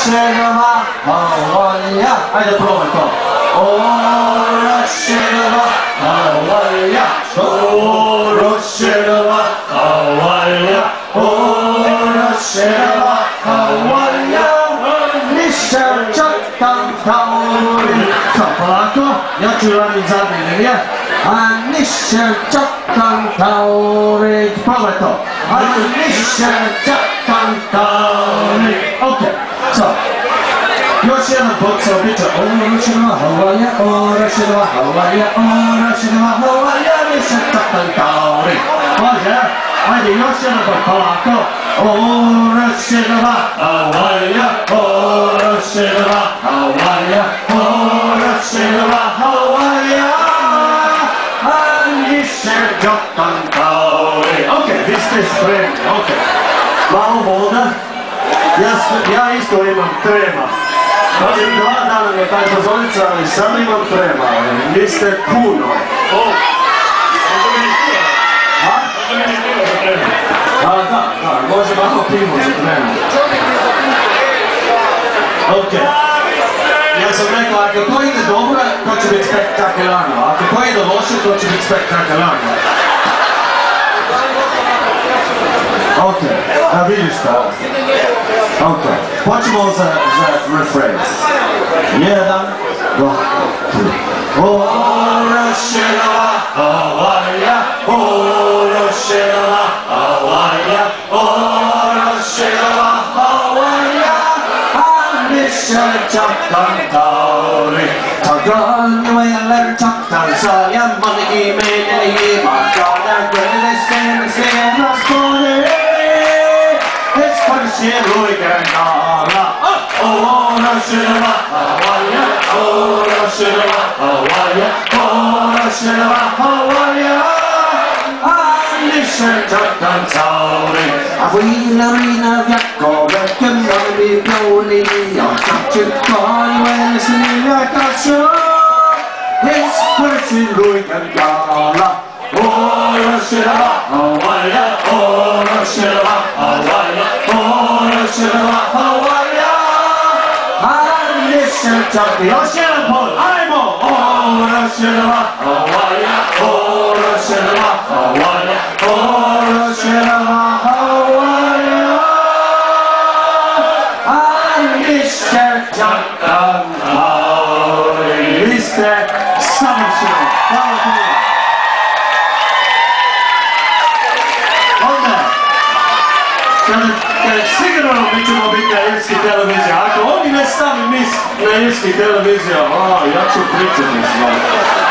Orošinova Havaja. Ajde probaj to. Orošinova Havaja. Orošinova Havaja. Orošinova Havaja. Ništa čakam tauri. Sad polako, ja ću radim zadnje linije. A ništa čakam tauri. Probaj to. A ništa čakam tauri. Ok, sad. Još jedan put se običa Orošinova Havaja, Orošinova Havaja, Orošinova Havaja, ništa čakam tauri. Može? Ajde, još jedan put, polako. Orošinova Havaja, Orošinova Havaja, Orošinova Havaja, a ništa čakam tauri. Ok, vi ste spremni, ok. Malo voda. Ja isto imam trema. Znači, 2 dana na taj pozornica, ali sam imam trema. Vi ste puno. O, možda mi ni pivo. A? Možda mi ni pivo za tremu. A, da, da, može malo pivo za tremu. Ok. Ja sam rekao, ako to ide dobro, to će biti spektakularno. Ako to ide loše, to će biti spektakularno. Ok, da vidiš to. Ok, počnemo za refren. 1, 2, 3. Orošinova Havaja, Orošinova Havaja, Orošinova Havaja, a ništa čakam tauri. Tagan čakam sa ja maniki meni ma gana gwele sen sen askone. Orošinova Havaja, Orošinova Havaja, Orošinova Havaja, a ništa čakam tauri. A vila vjakko vekken mami bjoli, ja čakam wesli kasha. Es kursin ruikan gala. Orošinova Havaja, Orošinova Havaja, Orošinova Havaja, a ništa čakam. Još jedan put, ajmo! Orošinova Havaja, Orošinova Havaja, Orošinova Havaja, a ništa čakam tauri. Vi ste savršeni. Hvala puno. Onda, kada sigurno mi ćemo biti na irski televiziji, ako oni ne stavi mis na irski televiziju, ja ću pričati s vama.